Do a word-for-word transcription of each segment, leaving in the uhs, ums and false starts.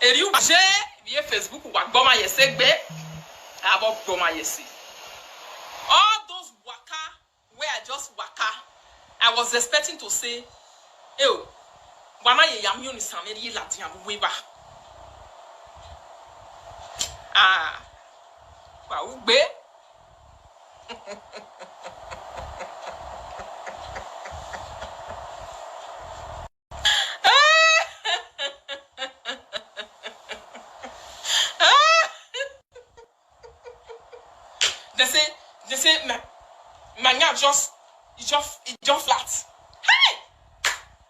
Eri ubaje, via Facebook, wa gboma yese gbe, abo gboma yese. All those waka where I just waka, I was expecting to say, "Ew, wana ye yam yoni sameri ye lati abu weba." Ah, wa ugbe. They say, they say, my, my yam just, it just, it just flat. Hey!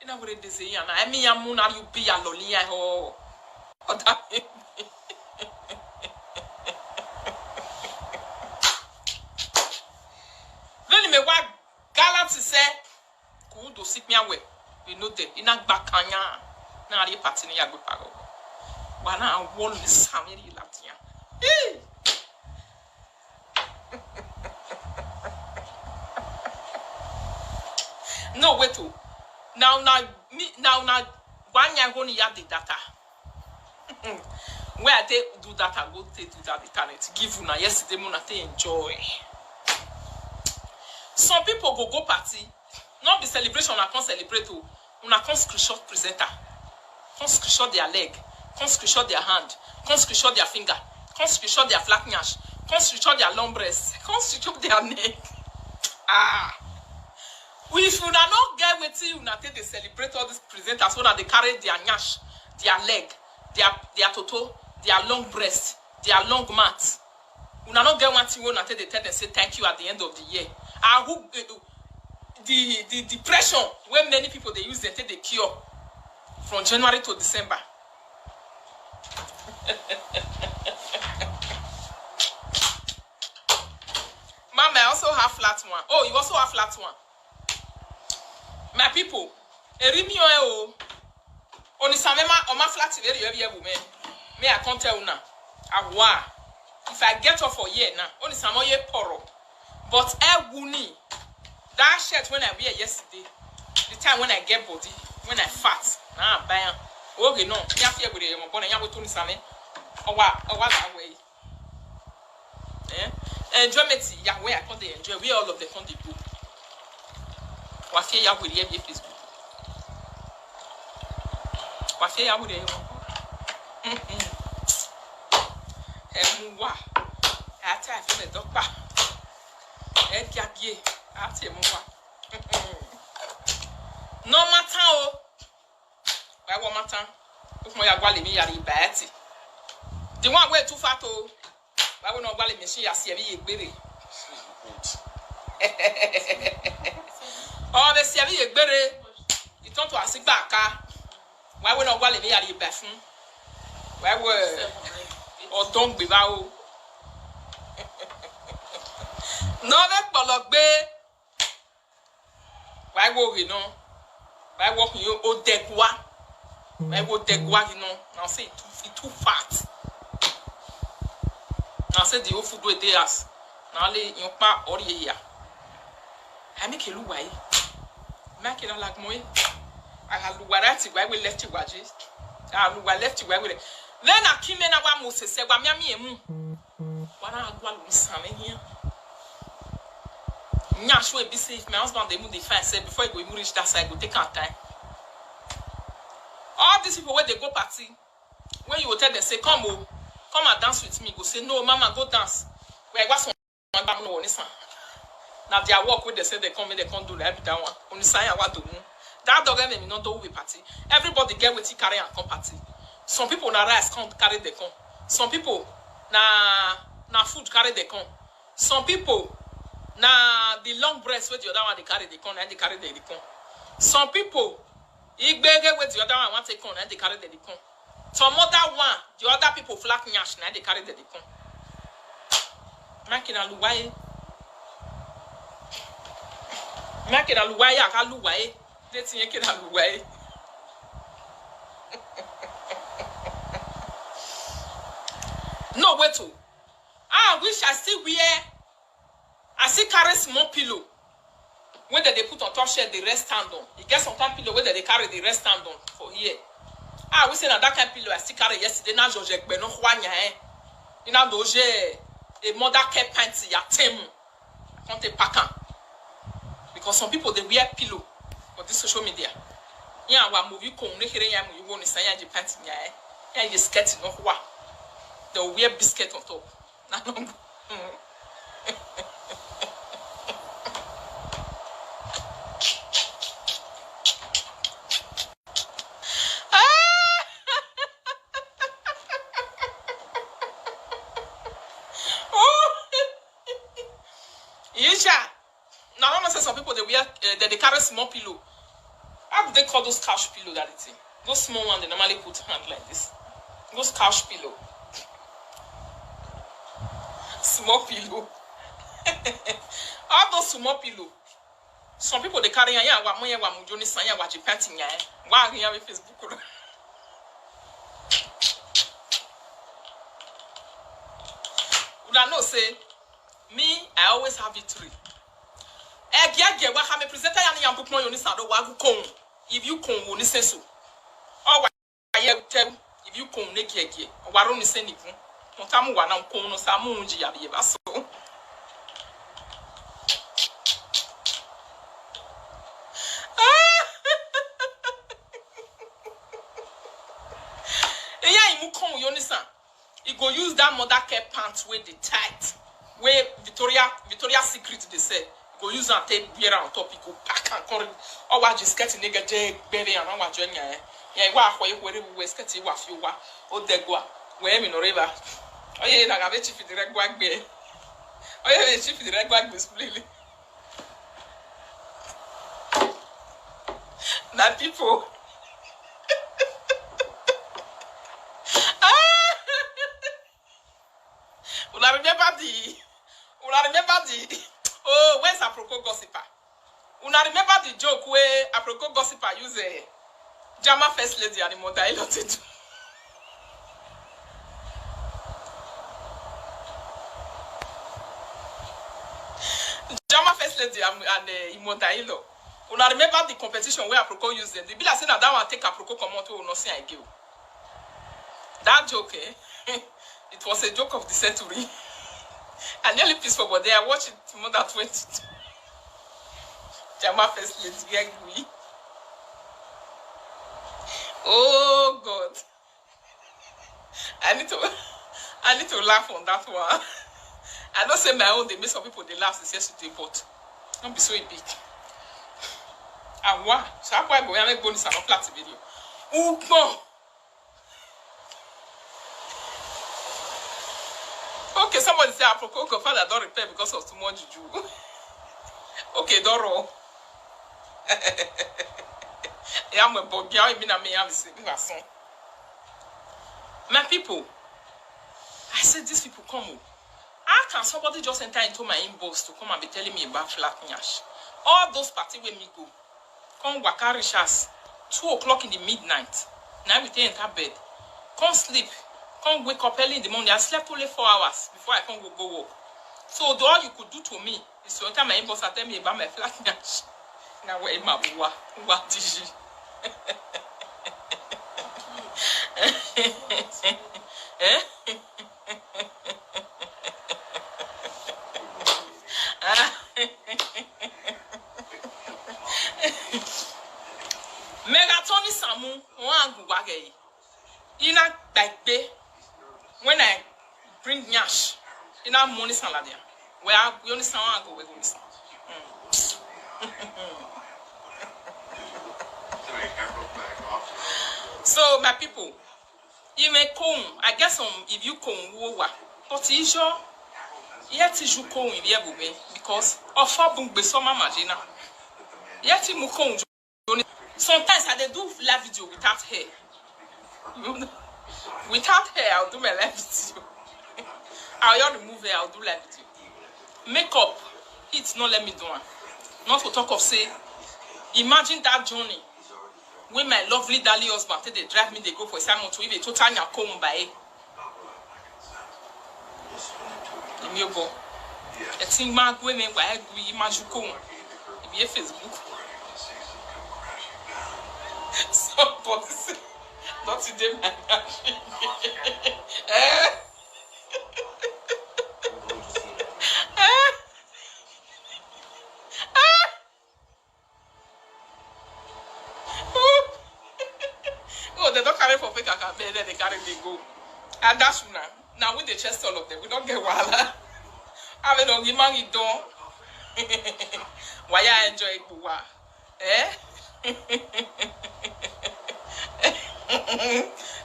You know what they say, yeah, na, I mean, I'm not you be a lolly, I ho. What that mean? Then me what gallant say, "Kudo sit me away." We know that. Ina gbakanya. Na ari party ni yagbe paro. Wana wall ni samiri latia. Hey! No, wait, oh. Now, now, me, now, now, one year ago, you had the data. Where I take do that, I go take do that internet. Give una yesterday, una take enjoy. Some people go go party, not be celebration, una come celebrate, oh. Una come screenshot presenter, come screenshot their leg, come screenshot their hand, come screenshot their finger, come screenshot their flat nyash, come screenshot their long breast, come screenshot their neck. Ah, if una no get wetin una take dey celebrate all these presenters, una dey carry their nyash, their leg, their their toto, their long breast, their long mat. Una no get one thing wey una take dey tell them say thank you at the end of the year. Ah, who eh, eh, the the depression wey many people dey use dem take dey cure from January to December. Mama, I also have flat one. Oh, you also have flat one. My people, eri mi o e o. Oni same ma, o ma flat very very ebu me. Me, I can't tell una. Awa. If I get off for here now, oni samo ye poro. But e wuni. That shirt when I wear yesterday, the time when I get body, when I fat, na I buy am. Okay, no, ya fear with the mo bona ya with oni same. Owa, owa that way. Eh? Enjoyment, yeah, where I come dey enjoy, where all of them come dey go. Wa fear ya with the Facebook. Wa fear ya with the. Emu wa. Ata fi me dokpa. E kia bie. Ata emu wa. No matter o. Why what matter? If my yagwale me yari baeti. The one way too fat o. Why we no gwale me she ya si ebi yegbere? Oh, be si ebi yegbere. It turn to asigba aka. Why we no gwale me yari befun? Why we, oh, don't be bao. No, me pologbe. Why wo he no? Why wo he o degwa? Why wo degwa he no? Now say it too, it too fat. Now say the whole food wey dey house. Now lay your pa or ye here. I make a look why. Make it like moi. I have look what I why we left you waji. I look what left you why we. Then I came in our Moses said, "Why me emu?" Wana agwa lu same here. Nyash wey be say if my husband dey move the fine say before he go even reach that side, go take our time. All these people wey dey go party, when you go tell them say, "Come o, come and dance with me," go say, "No, mama, go dance." Where I was one time no one is. Now their work wey they say they come, they come do like that one. Only sign what to move. That dog enemy not do we party. Everybody get wetin carry and come party. Some people na rice come carry they come. Some people na na food carry they come. Some people na the long breast wey the other one dey carry they come, and they carry they, they come. Some people igbege wey the other one want take come, and they carry they, they come. Some other one, the other people flat nyash, and they carry they, they come. Make una luwaye. Make una luwaye, aka luwaye. They think you can luwaye. No, wait o. Ah, I wish I still wear. I still carry small pillow. When they, they put on top shed, the rest stand on. You get some kind pillow where they, they carry the rest stand on for here. Ah, we say na that kind pillow I still carry yesterday. Now George Ekpe no kwanya eh. You know those a mother care pants ya tem. Come take pack am. Because some people they wear pillow for this social media. Yeah, wa movie kon ne here ya mu you want say ya je pants nya eh. Ya je skirt no kwa. They wear biscuit on top. Na no. You sha. Now I know say some people they wear uh, they, they carry small pillow. How do they call those couch pillow that thing? Those small ones they normally put hand like this. Those couch pillow. Small pillow. All those small pillow. Some people they carry ya wa mo ya wa mu joni san ya wa ji pati nya. Wa ri ya Facebook. Una know say me I always have it three. Ege ege wa ka me presenter ya ni yambu pon yo ni sado wa gu kon. If you kon wo ni senso. O wa ye tell if you kon ne ege ege. Wa ro ni senivu. Mo ta mu wa na kon no sa mu unji ya bi ba so. Eya imu kon yo ni san. He go use that mother care pants wey dey tight, wey Victoria Victoria Secret dey sell. He go use am take wear am on top. He go pack am come. Owa ji skirt ne ga je gbere am wa jo nya eh. Ya wa akwa ye kwere we skirt wa fi wa. O de gwa. We mi no reba. Oye na ga be chief di regwa gbe. Oye be chief di regwa gbe splili. My people. Una remember the una remember the oh, where's Aproko gossiper? Una remember the joke wey Aproko gossiper use eh, Jama first lady and Imoda Ilo to do? Jama first lady and, and uh, Imoda Ilo. Una remember the competition wey Aproko use them? They be like say na that one take Aproko comot wey we no see again. That joke, eh? It was a joke of the century. I nearly pissed for body. I watched it more than twenty times. Jama first lady get green. Oh God. I need to I need to laugh on that one. I know say my own they make some people they laugh since yesterday, but don't be so big. Awa, so I go make bonus and flat video. Ukpo. Okay, somebody say Aproko father don't repair because of too much juju. Okay, Doro. Yeah, I'm a buggy. I mean, I mean, I'm a My people, I said these people come. Oh. How can somebody just enter into my inbox to come and be telling me about flat nyash? All those party where me go, come waka reach us two o'clock in the midnight. Now we take enter bed, come sleep, come wake up early in the morning. I slept only four hours before I come go go work. So the all you could do to me is to enter my inbox and tell me about my flat nyash. Now where my bua, what is she? Eh? Megatoni Samu, one gugwage. Ina gbagbe. When I bring nyash, ina money saladia. Where we only sound go with only sound. So my people, you may come. I guess some if you come over, but you sure yet you come if you because of four bungbe summer magina. Yet you come. Sometimes I dey do live video without hair. Without hair, I'll do my live video. I'll just remove hair, I'll do live video. Makeup, it's not let me do one. Not to talk of say, imagine that journey. When my lovely darling husband take dey drive me dey go for Simon to even total nya come by. Èmi ò bọ̀. Ẹ ti máa gbé mi wá ẹ gbé yìí máa ṣú kóhùn. Ìbí ẹ Facebook. Somebody say, Nothing dey my hand. Eh? Eh? Oh, dem don carry for fake account, then dem carry dey go. And that's una. Now we dey chest all of them. We don't get wahala. Have a long man you don. Why I enjoy Igbo wa? Eh?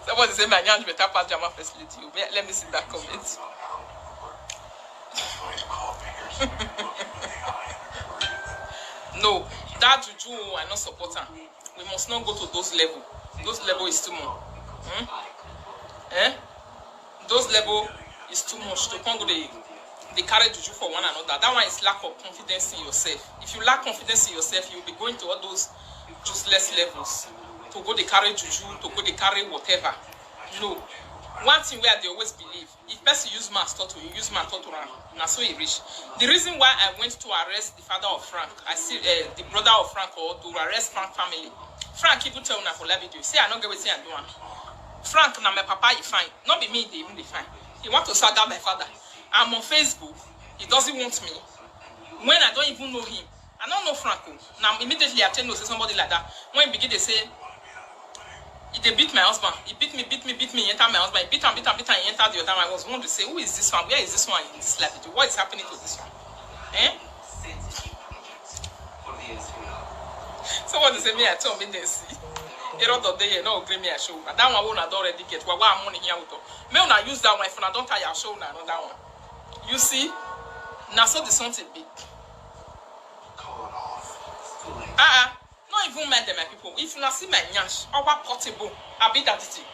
Somebody say my nyanj better pass Jama first lady. Let me see that comment. No, that juju, I no support am. We must not go to those level. Those level is too much. Hmm? Eh? Those level is too much to come go dey dey carry juju for one another. That one is lack of confidence in yourself. If you lack confidence in yourself, you'll be going to all those useless levels to go dey carry juju, to go dey carry whatever. No. One thing wey I dey always believe, if person use mouth talk to you, use mouth talk to am. Na so e reach. The reason why I went to arrest the father of Frank, I see uh, the brother of Frank, or to arrest Frank family. Frank even tell una for live video, say I no get wetin I do am. Frank na my papa, he fine. No be me, they even dey fine. He want to saga my father. I'm on Facebook. He doesn't want me. When I don't even know him, I don't know Frank. Now immediately I tell you say somebody like that. When he begin to say, he dey beat my husband. He beat me, beat me, beat me. He enter my husband. He beat him, beat him, beat him. He enter the other one. I was want to say, who is this one? Where is this one in this life? What is happening to this one? Eh? Somebody say me, I tell me they see. A lot of day, no, agree me, I show. But that one won't already get. Why, why I'm on here with me? Una use that one. If I don't tell you, I show una another one. You see? Now so the something big. Uh-uh. No even mind them, my people. If una see my nyash, our portable, I be that thing.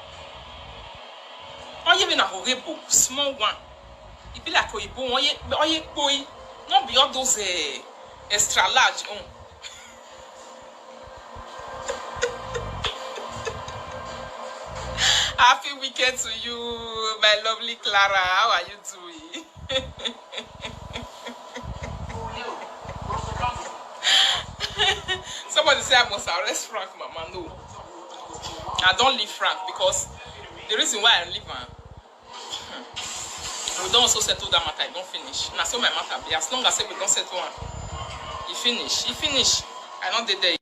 Only me na horrible, small one. E be like oyibo, only only boy. Not be all those uh, extra large own. Happy weekend to you, my lovely Clara. How are you doing? Somebody say I must arrest Frank, Mama. No, I don't leave Frank because the reason why I leave him, we don't also settle that matter. I don't finish. Now so my matter be as long as say we don't settle one, he finish. He finish. I don't did there.